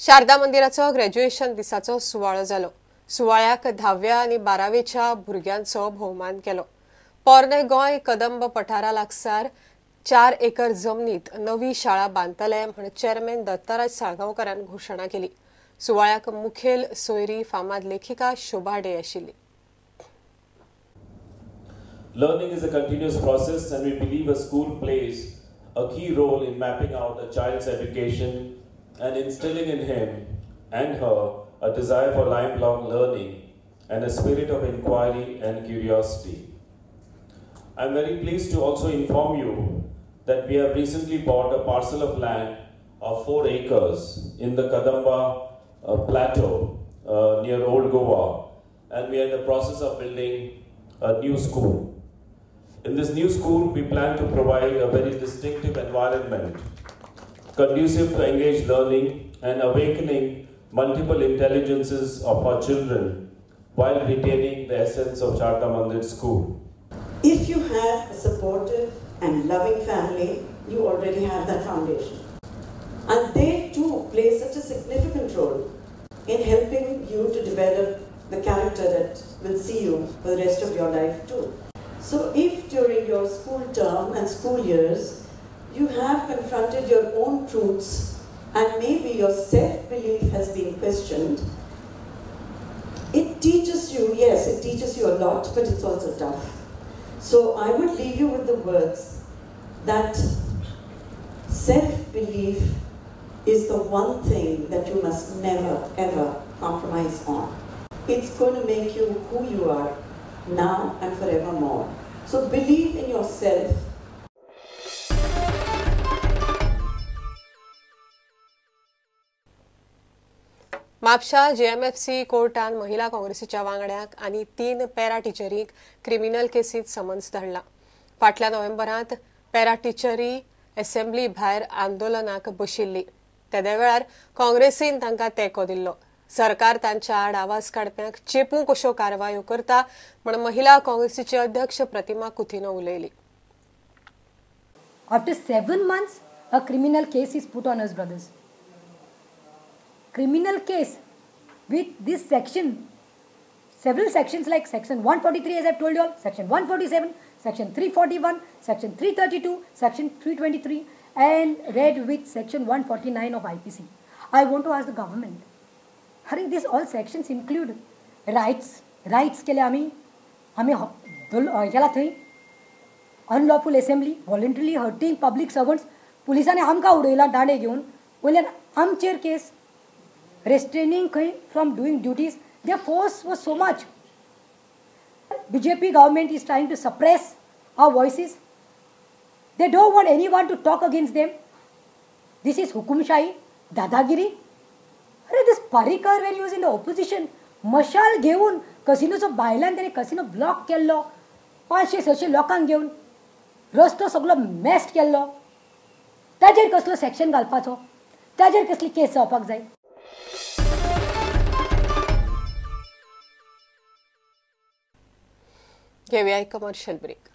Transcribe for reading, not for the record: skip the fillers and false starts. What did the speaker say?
Sharada मंदिराचो graduation दिसाचो सुवाळो जालो. सुवाळ्याक 10व्या आनी 12वेच्या भुरग्यांचो भोवमान केलो. पोरणे गोंय कदंब पठारा लागसार 4 एकर जमनीत नवी शाळा बांदतले म्हण चेअरमॅन दत्तराज साळगांवकारान घोशणा केली. सुवाळ्याक मुखेल सोयरी फामाद लेखिका शोभा डे आशिल्ली. Learning is a continuous process, and we believe a school plays a key role in mapping out a child's education and instilling in him and her a desire for lifelong learning and a spirit of inquiry and curiosity. I am very pleased to also inform you that we have recently bought a parcel of land of 4 acres in the Kadamba plateau near Old Goa, and we are in the process of building a new school. In this new school, we plan to provide a very distinctive environment conducive to engage learning and awakening multiple intelligences of our children while retaining the essence of Sharda Mandir School. If you have a supportive and loving family, you already have that foundation. And they too play such a significant role in helping you to develop the character that will see you for the rest of your life too. So if during your school term and school years, you have confronted your own truths and maybe your self-belief has been questioned, it teaches you, yes, it teaches you a lot, but it's also tough. So I would leave you with the words that self-belief is the one thing that you must never, ever compromise on. It's going to make you who you are now and forevermore. So believe in yourself. Mapusa JMFC कोर्टान महिला काँग्रेसीच्या वांगड्यांक आनी 3 para टिचरींक criminal केसींत summons धाडला. फाटल्या नोव्हेंबरांत para टिचरी assembly भायर आंदोलनाक बशिल्ली. तेदे वेळार काँग्रेसीन तांकां तेंको दिल्लो. सरकार तांच्या आड आवाज काडप्यांक चेपूंक अश्यो कारवायो करता म्हण महिला काँग्रेसीचे अध्यक्ष प्रतिमा कुथिनो उलयली. After 7 months, a criminal case is put on us, brothers. Criminal case with this section, several sections like section 143, as I have told you all, section 147, section 341, section 332, section 323, and read with section 149 of IPC. I want to ask the government, Hurry, these all sections include rights. Rights केले आमी आमी गेला थंय unlawful assembly, voluntarily hurting public servants, पुलिसांनी आमकां उडयला दांडे घेवन, वयल्यान आमचेर केस, restraining खंय from doing duties. Their force was so much. BJP government is trying to suppress our voices. They don't want anyone to talk against them. This is hukumshahi, dadagiri. अरे this Parrikar when he was in the opposition, मशाल घेवन कसिनोचो भायल्यान ताणें casino block केल्लो, 500-600 लोकांक घेवन रस्तो सगलो मॅस्ट केल्लो. ताजेर कसलो सेक्शन घालपाचो, ताजेर कसली केस जावपाक जाय. घेवया एक कमर्शियल ब्रेक.